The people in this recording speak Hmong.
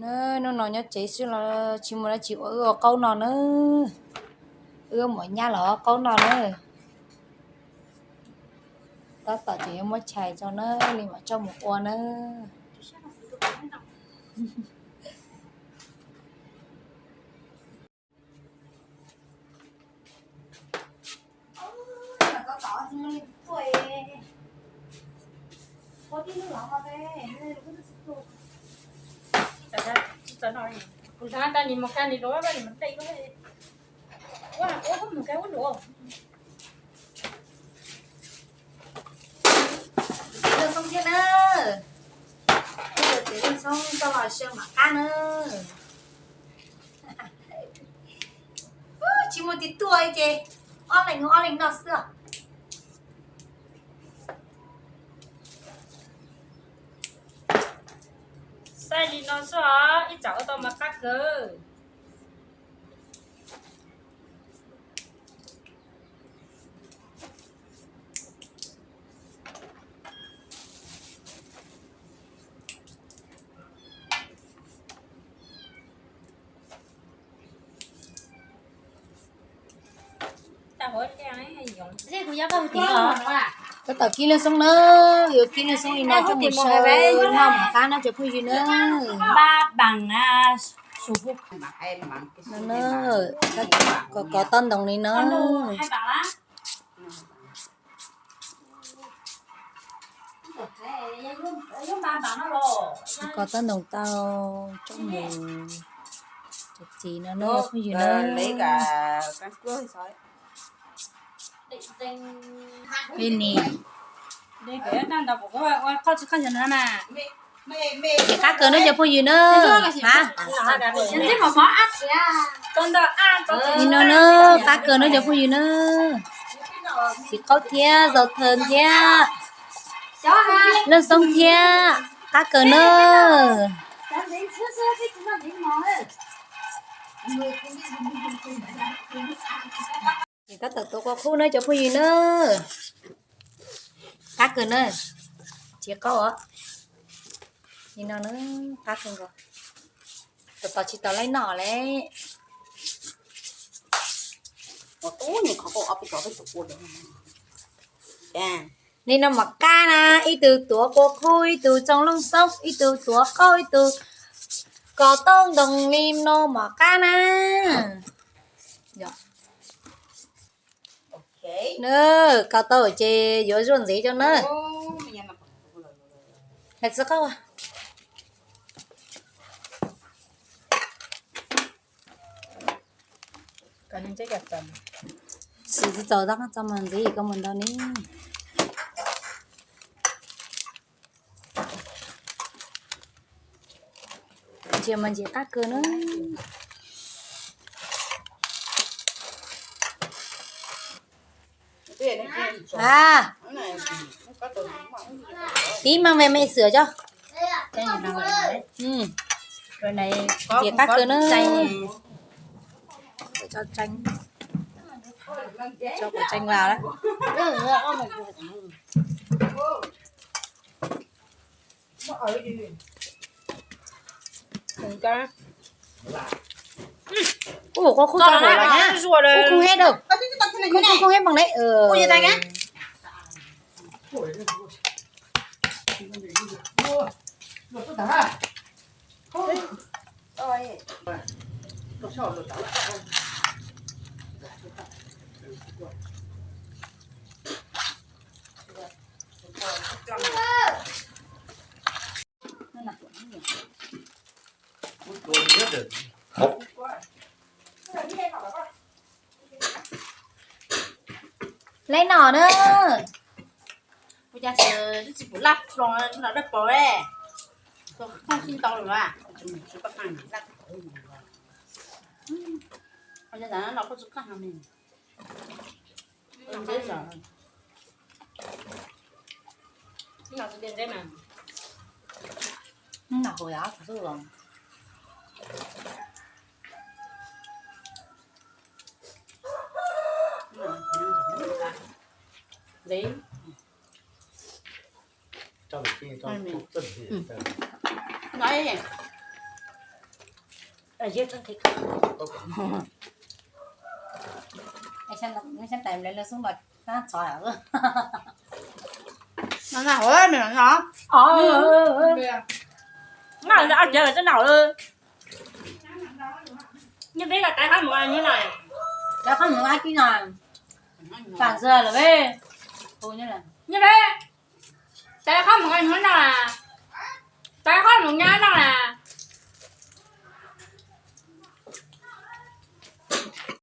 Na, hnub no nyob tsev xwb los tsis muaj dab tsi ua, wb ua qaub no na. Wb muab nyab los qaub no na. Tab tom ces yuav muab chais tso na, li mam coj mus ua na. Cev laj xoob thiab na. Cev laj xoob coj los xyaw mam qab na. Tsis muaj tiv tuaj ces ob leeg ob leeg noj xwb. Xaij li no xwb os, ib tsam ua tau mas qab kawg. Tab tom kib laj xoob na, yuav kib laj xoob li no coj mus xyaw noj mam qab na cov phooj ywg na. Kov kov toj ntoo li no. Kov toj ntoo tau coj mus txiv no na phooj ywg na. Peb ni, qab kawg na cov phooj ywg na. Li no na, qab kawg na cov phooj ywg na. Txiv qaub thiab zaus thawm thiab laj xoob thiab, qab kawg na. Tab tom tuav kua qub na cov phooj ywg na. Qab kawg na, txiv qaub os. Li no na, qab kawg nkaus. Tos tos tsis tau laib noj lawm. Li no mam qab na, ib tug tuav kua qub, ib tug tsoo laj xoob, ib tug tuav qaub, ib tug kov toj ntoo li no mam qab na. Kov tau ces yuav zuaj ntxiv cov na. Hais txiv qaub. Xws tsis txaus tab qab txog mas ntxiv koj mus ntau ni. Ntsia mas ntsia qab kawg na. A, tib mas me me xwb cov. Ntsia qab kawg na. Tso kuv tseeb los. Ua kua qub tso hauv los na. Ua kua hej dawb, kua qub kua hej npaum ne. Leb no na. Ua cas tsis pum laj hlo no dawb paug le. Koj sib ntau lawm a. Ua cas no koj tsis kaj hlo ne. Nyob peb, cov qhob mus ib tib no, tam ntxwg lawm peb, nyob peb.